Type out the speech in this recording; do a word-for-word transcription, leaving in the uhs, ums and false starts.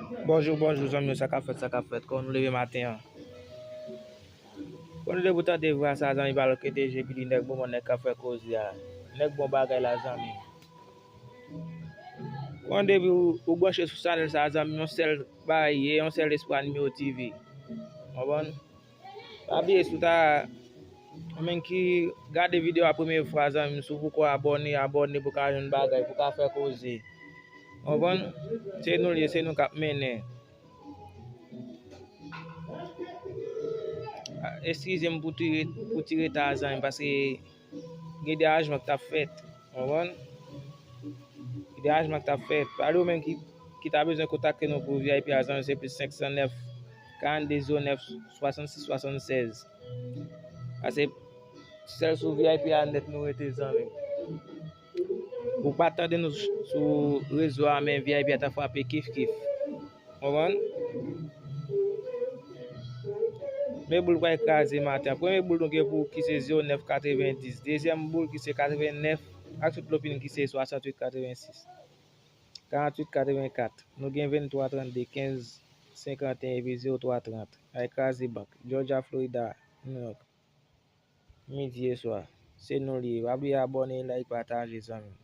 Bonjou, bonjou, zanmi yo, sa k ap fèt, sa k ap fèt, kòman nou leve maten an? Bon, nou depi w tande vwa sa, zanmi, pa lòt ke T J epi li nèg bon, bon, nèg k ap fè koze a. Nèg bon bagay la, zanmi. Bon, depi ou, ou branche sou chanèl sa, zanmi, yon sèl bagay ye, yon sèl espwa, Nimewo T V. Konprann? Pa bliye, si w ta, ou menm ki gade videyo a premye fwa, zanmi, si w poko abòne, abòne pou w ka jwenn bagay, pou w ka fè koze. Konprann? Se nou l ye, se nou k ap mennen. Ah, eskize m pou ti, pou ti reta a, zanmi, paske gen deranjman k t ap fèt. Konprann? Gen deranjman k t ap fèt. Pale ou menm ki, ki ta bezwen kontakte nou pou V I P a, zanmi, se plis senk san nèf, karannde zewo nèf, swasannsis swasannsèz. Paske sèl sou V I P a nèt nou rete, zanmi. Ou pa tande nou sou rezo a, men V I P a ta frape kif kif. Konprann? Men boul pral kraze maten an. Premye boul nou gen pou ki se zewo nèf katrevendis. Dezyèm boul ki se katrevennèf ak tout lopin ki se swasanntuit katrevensis. Karanntuit katrevenkat. Nou gen venntwa trannde, kenz senkanteyen epi zewo twa trant. Ay kraze bank. Georgia, Florida, New York. Midi e swa. Se nou l ye. Pa bliye abòne, like, pataje, zanmi.